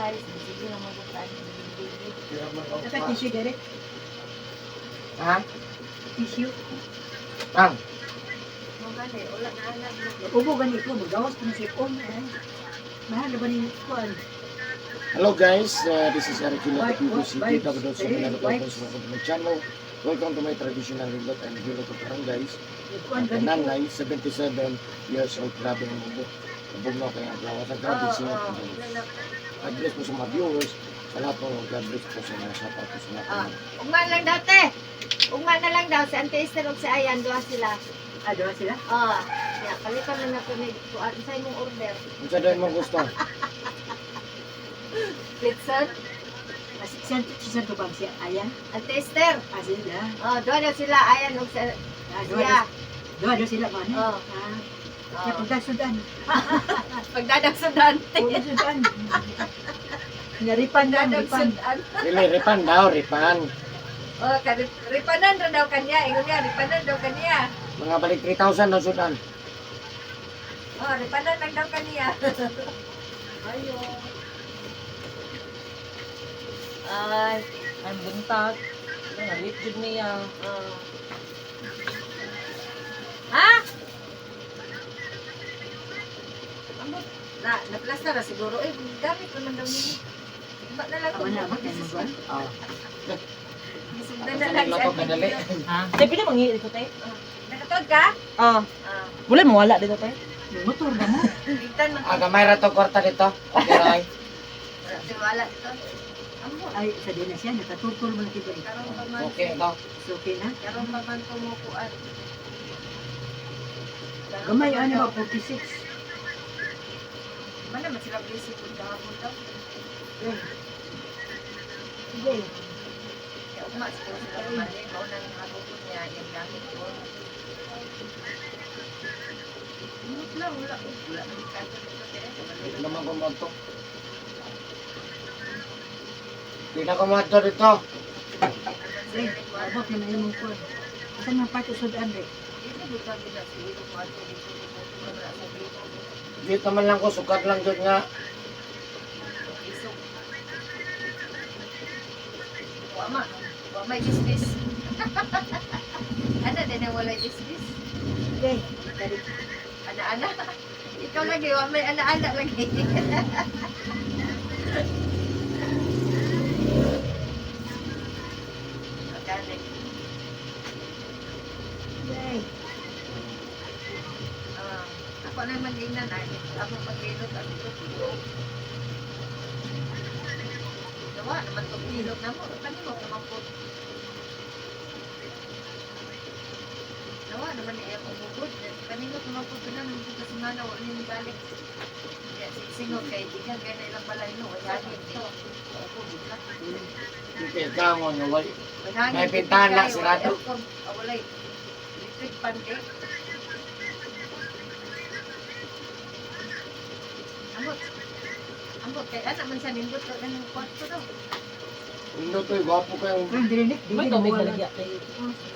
size. Sige na magbukaan. Dapat tissue direct. Ha? Tissue. Ang. Mga gani, wala na anak. Ubo gani ko magawas ko sa on. Eh. Mahal na ba ni kuan? Hello guys, this is Eric Gila, White, City, white, Dabadood sa eh, Manila, white. Philippines. Welcome to my channel. Welcome to my traditional hilot and hilot of barangays. Kuan At gani ko. nanay, 77 years old, grabe ang ubo. Ubog na kaya ang lawas. Ang grabe siya. God bless po sa mga viewers, sa lahat po, God bless po sa mga shoutout po sa lahat Ah. po. Ugma lang daw, te. Ugma na lang daw si Auntie Esther ug si Ayan duha sila. Ah, duha sila. Ah, ya, palitan na nato ni kuan sa imong order. Unsa daw imong gusto? Litson, Ah, si Santo bang si Ayan? Auntie Esther. Ah, sila. Oh, duha daw sila Ayan ug si Ah, duha siya. duha daw sila man. Oh. Ah, kaya Oh. pagdasudan. Pagdadag sa Dante. Pagdasudan. Naripan na, Pagdadag ripan. sudan. Dili, ripan daw, ripan. Oh, ripanan ra daw kanya. Ingon niya, ripanan daw kanya. Mga balik 3,000 daw sudan. Oh, ripanan lang daw kanya. Ayo. Ay, Ang buntag. Nalit jud niya. oh. Ha? Ambot. Na, naplasta na siguro. Eh, gamit naman daw niya. Ba na lang Tama na, abot na yung kuan. Ah, Gisundan na lang sa siya. to kadali. Ha? Te pila mangi dito te? Nakatod ka? Ah. Ah. Wala mawala dito te. May motor ba mo? Bigtan man. Ah, gamay ra to kwarta dito. Okay ra ay. Wala dito. Ambot. Ay, sa din na siya, nakatutol man kita. Eh. Karon pa man. Okay to. So, okay na. Karon pa man tumukuan. Karon Gamay, pa man ano daw. ba, 46. Mana man sila busy kung kahapon daw. Eh. Sige. Kaya ugma siguro sila mali. Mao nang hagupon niya yung gamit ko. Umot lang, wala. Wala man kato dito kaya. Di naman ko mo to. Di na ko mo dito. Eh, abot na na yung kuan. Asan man part usudan, re? Hindi butang gina siguro ko ato dito dito wala sa dito. Dito man lang ko sukat lang jud nga. Isok. Wa ma. Wa may dismiss. Ana din ang walay dismiss. Okay. Dali. Ana-ana. Ikaw lagi, wa may ana-ana lagi. Organic. Okay. Ah, ako na man ingnan ay ako paghilot at ito tiyo. Gawa naman itong hilot na mo. Kanimo naman po. Gawa naman niya akong bukod. Kanimo naman po pina nung sa semana wala ni balik. Ya, singog kay dikan kay na ilang balay no. Way hangin ito. Opo, bigla. Okay, kangon nga way. Way hangin. May bintana, Kay, walay sirado. aircon. Ah, walay electric pan kay. Ambot. Ambot kay ana man sa nindot ka ng kwarto daw. Indo to gwapo kayong Ay, dili, dili. May tubig na lagi te.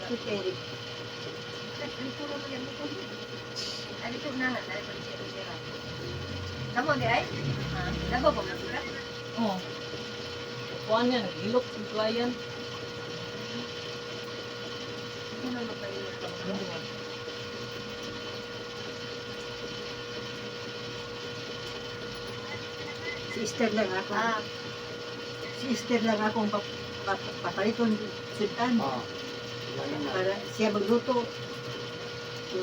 Sut Eric. Ay, puro man yan mo. Ay, ito na, ay pa siya siya. Kamo di ay? Ha? Dago pa man sila. Oh. Kuan niya naghilot sa client. Sino magpahilot ka mo? Si Esther lang ako. Ah, Si Esther lang akong papaliton sudan Ah. Lain na. para siya magluto. So,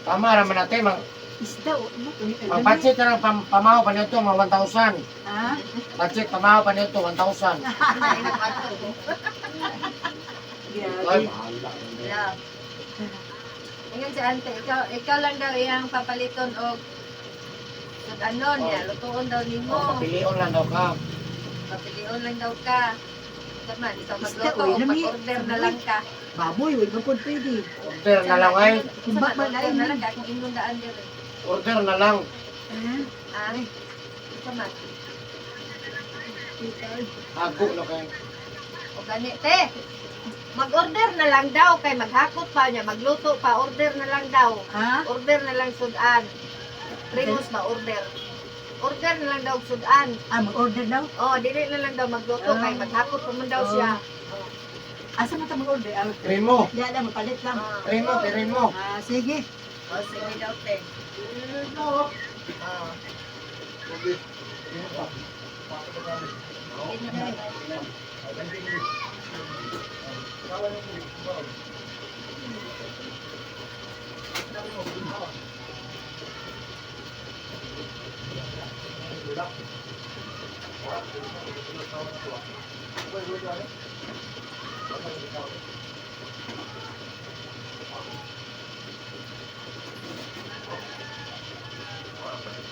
Tama ra man natin mang isda o ano to? mang budget na lang pamaw pa nito mga 1,000. Ah, Budget pamaw pa nito 1,000. na ilang kwarto ko. Ay, grabe. bahala. Yeah. Ingon si ante, ikaw lang daw iyang papaliton og sudanon niya, lutuon daw nimo. Oh, papilion lang daw ka. Papilion lang daw ka. Tama, ikaw Isda, magluto oy, o lami. pag-order na lang ka. Baboy, wala ba po pwede? Order na lang ay. Kung Sama, ba- order na lang ka kung ingon daan diri. Order na lang. Ah, Ah, sama. Hago na kayo. O gani, te. Mag-order na lang daw kay maghakot pa niya, magluto pa, order na lang daw. Ha? Order na lang sudan. Primus na order. Order na lang daw og sudan. Ah, mag-order daw? Oh, dili na lang daw magluto kay maghakot pa man daw siya. Asa man ta mag-order? Ah, Primo. Diya lang, mapalit lang. Ah. Primo, primo. Ah, sige. Oh, sige daw te. Oh.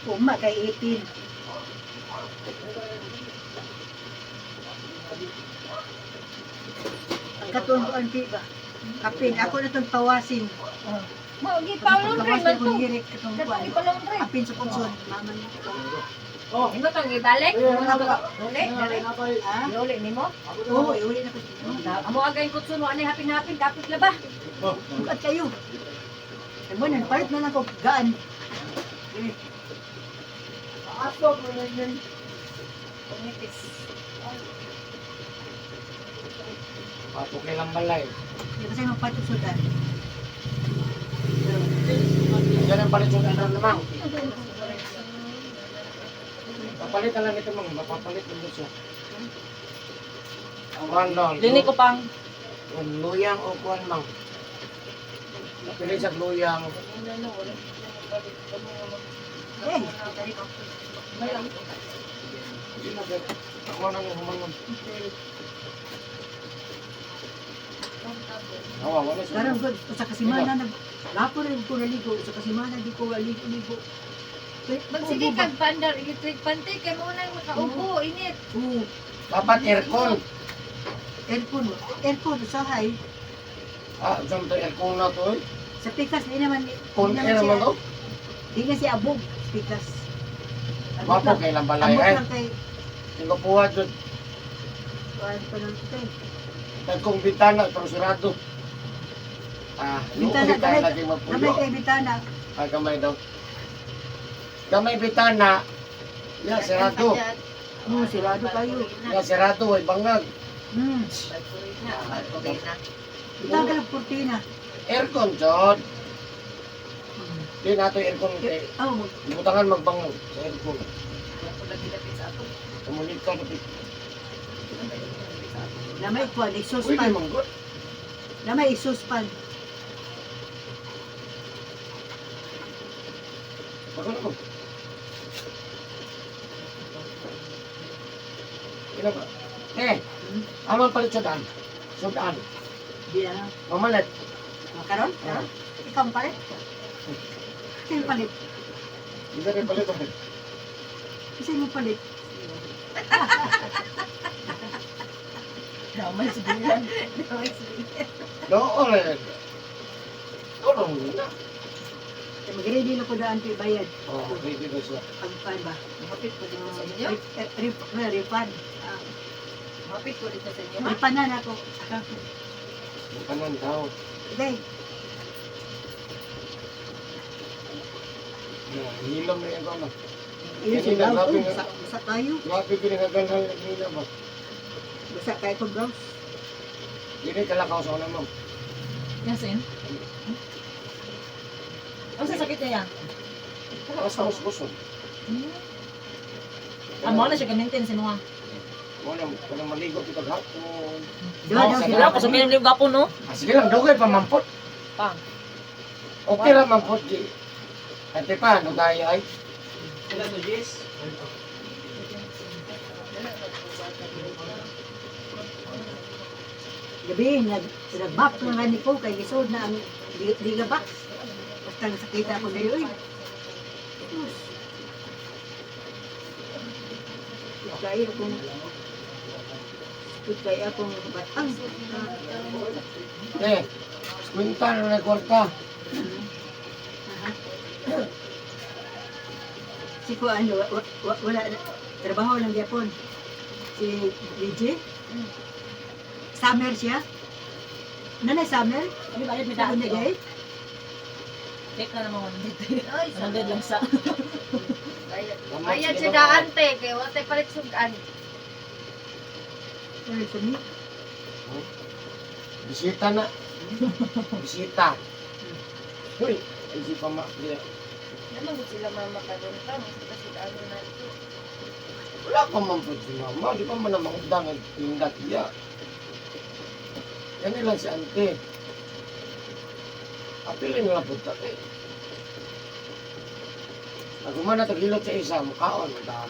Uma kay 18. Ang katuon ko ang ba? Kapin, ako na itong pawasin. Mo gi pa-laundry Pawasin man ko to. hirik katong Katong kuan. gi-laundry. Apin sa punsod. Mama niya. Imo tong gibalik? Uli, dali. Ha? Uli nimo? Oo, iuli na ko. Amo agay kutsun mo ani hapin-hapin kapit laba. Bukat kayo. Ay mo, nagpalit na lang ko gaan. Eh, Pumipis. Pato kay lang balay. Di ba sa'yo magpalit og sudan? Diyan ang palit sa ano naman. Papalit na lang ito mga, mapapalit na siya. Kuan lang. Dini ko pang. Kung luyang o kuan mang. Pili sa luyang. Eh, Hindi na ba? Ako na yung humangon. Awa, wala siya. Karon good usa ka semana nag lapo rin ko naligo, usa ka semana di ko ligo-ligo. Magsige kag pandar electric pante kay mo nang makaupo init. Oo, Dapat aircon. aircon, aircon usahay. Ah, dyan to aircon na to eh. Sa pikas di naman di Con naman air siya- man to. Di na siya abog pikas. Abot Wapo lang, kay lang balay abot eh. lang kay Tingkapuha dyan. kuan pa lang ito. Tagkong bintana pero sarado. Ah, Bintana, luoy tayo gamay, lagi gamay magpuyo. kay bitana. Ay, gamay daw. Gamay bintana. Ya, sarado. Oo, sirado kayo. Ya, sarado. Ay, bangag. Balkurina. Bitang ka lang kurtina. Aircon, John. Di nato aircon. Eh, Oh, mag butangan magbangag sa aircon. Lagi sa ato. Tumulit ka. Kapit. namay kuan exhaust Uy, di fan. manggot. Namay exhaust fan. Baka na ko. Ina ba? Eh, aman palit sudan. Sudan. Di na. Mamalit. Makaron? Ah. Ikaw ang palit? Sino palit? Hindi rin palit. Sino palit? Damay si Bilan. Doon eh. Tulong na. Eh, mag-ready na ko daan kay bayad. Oh, ready na siya. Pag ba? Mapit ko dito sa inyo. Refund. Mapit ko dito sa inyo. Ha? Refund na ako. Kanan daw. Okay. Yeah, hilom na yung ano. Iyo Kanina, siya. grabe Oh, nga. basa, basa tayo. Grabe pinagaganhal ng hila ba? Basa tayo kong blouse. Hindi kalakaw sa una ma'am. Yasin? Ang sasakit niya yan? Basta mas gusto. Amo na siya gamintin si Noah. Wala, wala maligo kita hapon. Diba, Oh, daw sa sila. Wala ko sa minimum gapon no. Ah, sige lang, dugay pa mampot. Pang. Okay ra mampot di. Ate pa, ano tayo ay? Gabi, nag-map na nga ni ko kay lisod na ang liga box. Basta nasakita ako diri, uy. Sus. Kaya akong kaya akong batang. Eh, kwinta na kwarta. Si ko ano, wala trabaho lang gyapon. Si DJ. Summer siya. Nanay summer? Kami bayad mi Sa daan. day? Check na naman 100. Ay, 100 lang sa. Bayad siya daan te, kay wa tay palit sugan. Ay, sumi. Bisita na. Bisita. Uy, ay si Pama. Naman gud sila mama karon pa, mas kasi ano na ito. Wala pa man po si Mama. Di pa man na maundang ang tinda tiya. Yan lang si Ante. Apilin na lang po ta eh. Pag umana tagilot sa isa, mukhaon. Mukha.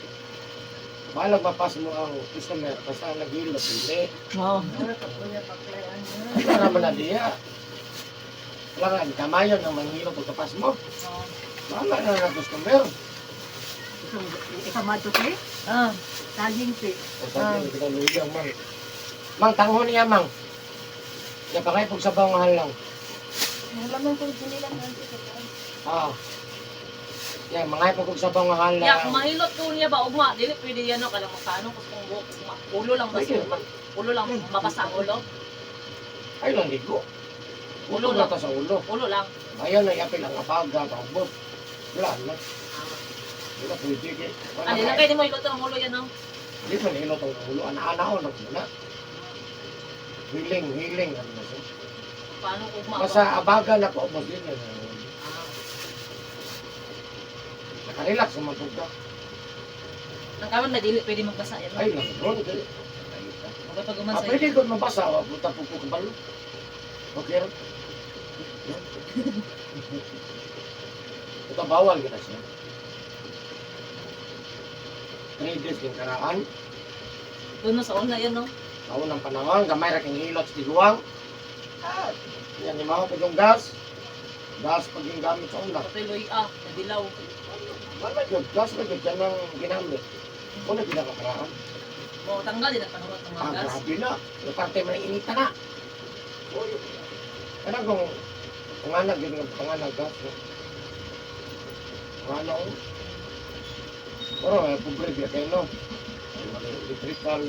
Balag mapas mo ang customer, basta ang naghilot, hindi. Oo. Wala ka kuya paklay ano. Wala naman na diya. Wala nga, kamayon ang manghilot pagkapas mo. Oo. Bahala na ng customer. Ikaw mato te. Ah. Saging te. O sabi niya, kita luya, mang. Mang, tanghon niya, mang. Ya, pangay pag sabaw nga lang. Wala man kung sinilang ante sa kuan. Ah. Yan, mga pag sabaw nga lang. Ya, kung mahilot ko niya ba ugma, dili pwede yan no kanang magkaano kus kung buhok ugma. Ulo lang basta. Pwede naman. Ulo lang mabasa ang ulo. Ay lang, ligo. Ulo Ulo na lang. ta sa ulo. Ulo lang. Ayaw na iapil ang abaga, paubos. Wala na. Wala pwede kay. Wala Ano lang kay. kay mo hilot ang ulo yan no. Di man hilot ang ulo. Ana-ana na muna. Hiling, hiling. Ano na siya. Paano ugma? Basta abaga na paubos din. Yan. Ah. Nakarelax sa mga ka. Ang karon na dili pwede magbasa yan. no? Ay lang, ron. Kay. Okay pag uman Ah, sa pwede ko mabasa. Wa puta po ko kabalo. Okay ra. Ito bawal kita siya. 3 days yung karaan. Tuno sa una yan no. Sa unang panahon, gamay ra kang hilot sa tiguang. Ah, yan, ni mga yung gas. Gas pag yung gamit sa una. Patuloy ah, nadilaw. Wala yun, gas na yun, yan ang ginamit. Una ginakakaraan. Mo tanggal din ang panahon ng mga Ah, gas. grabe na. Yung parte mo na inita na. Uy, ano kung panganag yun nga panganag gas. No? Panganag ko. Pero eh, pobre biya kayo no. Ay, wala yung electrical.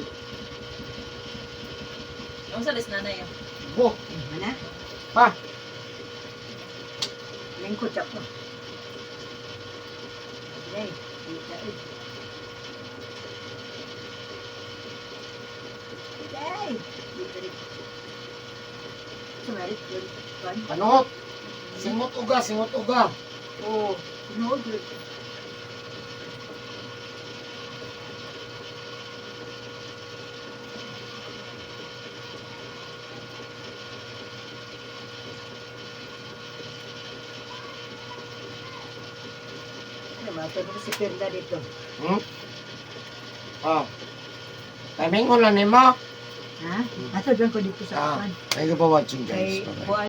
Ang sa des nanay ah. Bo, Mana? Pa. Lingkod ako. Ay, kita eh. Ay, kita rin. Sumarit yun. Kuan. Panot. Singot uga, singot uga. Oo. Tinuod yun. Ano ba? Ito si Perla dito. Ah. Timing ko lang nimo. Ha? Ato doon ko dito sa Ah. kuan. Thank you for watching Kay guys. Bye-bye. kuan.